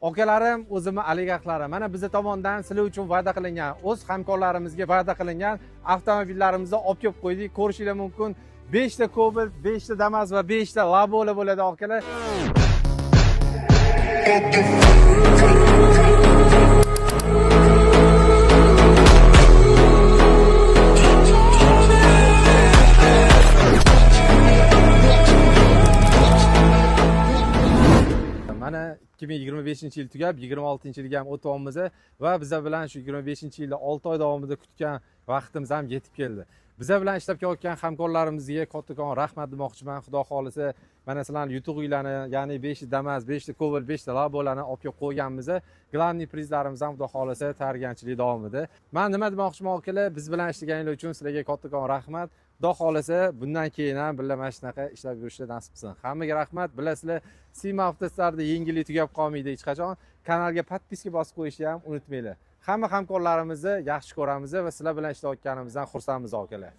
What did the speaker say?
Akalarim, o'zimni oligarxlarim, mana biza tomondan sizlar uchun va'da qilingan, o'z hamkorlarimizga va'da qilingan avtomobillarimizni olib kelib qo'ydik. Ko'rishingiz mumkin. 5 ta Cobalt, 5 ta Damas va 5 ta Labola bo'ladi akalar. Mana 2025-yil tugab, 26-yilga ham o'tyapmiz va biza bilan shu 25-yilda 6 oy davomida kutgan vaqtimiz ham yetib keldi. Biza bilan ishlab kelayotgan hamkorlarimizga kattakon rahmat demoqchiman. Xudo xolisa mana sizlarning yutug'inglarni, ya'ni 5 ta Damas, 5 ta Cobalt, 5 ta Labolani olib kelib qo'yganmiz. Главный prizlarimiz ham xudo xolisa tayyorgarchilik davomida. Men nima demoqchiman akalar, biz bilan ishlaganinglar uchun sizlarga kattakon rahmat. Xudo xolisa bundan keyin ham birga mana shunaqa ishlab yurishni nasib qilsin. Hammaga rahmat. Bilasizlar, Sima avtostarda yengillik tugab qolmaydi hech qachon. Kanalga podpiska bosib qo'yishni ham unutmanglar. Hamma hamkorlarimizni yaxshi ko'ramiz va sizlar bilan ishlayotganimizdan xursandmiz akalar.